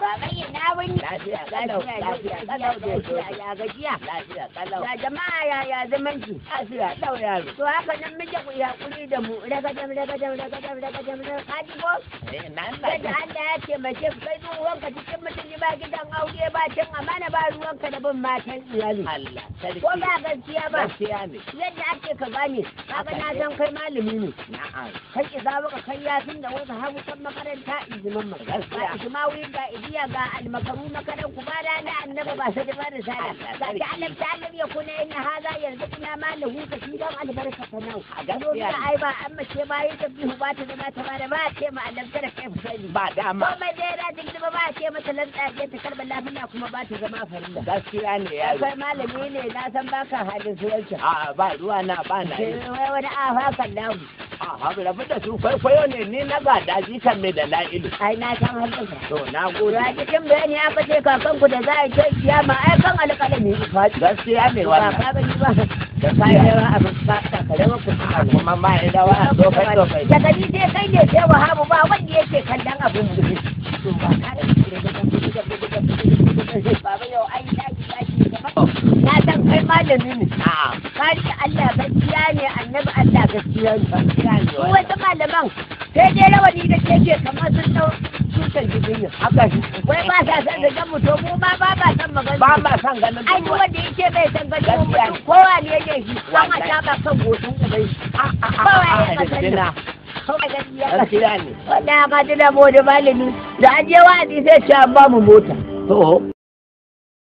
Baba ina wuni. Lafiya kalau, lafiya kalau Lafiya ya gajiya. Lafiya kalau. Ya jama'a ya ya zamanci. Lafiya lau yaro. To haka nan muke ku yi hakuri da mu ragadam ragadam ragadam ragadam ka ji ko? Eh, na Yadda Allah ya taimake ku kai ruwanka cikin mutum ba gidan aure ba cin amana ba ruwanka da bin matan iyali. Allah sarki. Ko ba gaskiya ba. Gaskiya ne. Yadda ake ka gane, kaga na san kai malami ne. Na'am. Kai ki za maka kai yafin da wasu hagu kan makaranta izimin mu. Gaskiya. Ga Ismawi ga Idiya ga almakaru makaran ku ba da na annaba ba sai ba da sada. Ga ta alam ta alam ya kuna inna haza yanzu kuna malahu ka shi dan albarka ta nau. A gaskiya ne. Ai ba an mace ba yi tabihu ba ta zama ta ba da ba ce ma alam tara kai fasali. Ba dama. Komai dai ra ta girma ba ce mata lantsa ta karɓar lafiya kuma ba ta zama farilla. Gaskiya ne yaro. Kai malami ne na san baka halin suwanci. A'a ba ruwa na ba na yi. Wai wani afa kan lahu. A'a rabu da su kwaikwayo ne ni na ga daji kan mai da la'ilu. Ai na san halin ka. To na gode. Ya cikin bayani aka ce kakanku da za a ce kiyama ai kan alƙalami ya faɗi. Gaskiya ne Ba wannan. ka gani ba. Da kayan rawa abin ba ta karewa ku. Kuma ma ya dawa a dokai dokai. Daga ni sai kai ne sai wahabu ba wanda yake kallon abin mu. To ba ka da Baba yau ai yaki yaki gaba. Na san kai malami ne. Na'am. Ka riƙe Allah gaskiya ne annabi Allah gaskiya ne. Gaskiya ne Su wannan. wasu malaman sai dai rawani da keke kamar sun ɗau tutar jibinya. Haka shi. Wai ba sa san da gan mu to mu ma ba ba san magana. Ba ma san ganin Ai duk wanda yake bai san ganin mu Gaskiya ne. mutum kowa ne yake shi an a Wallahi. taba kan goshin ubai. Kowa ya kasan nan. Kowa gaskiya. Gaskiya ne. Wannan ka tuna mu da malami da an je wa'azi sai ce an ba mu mota. To.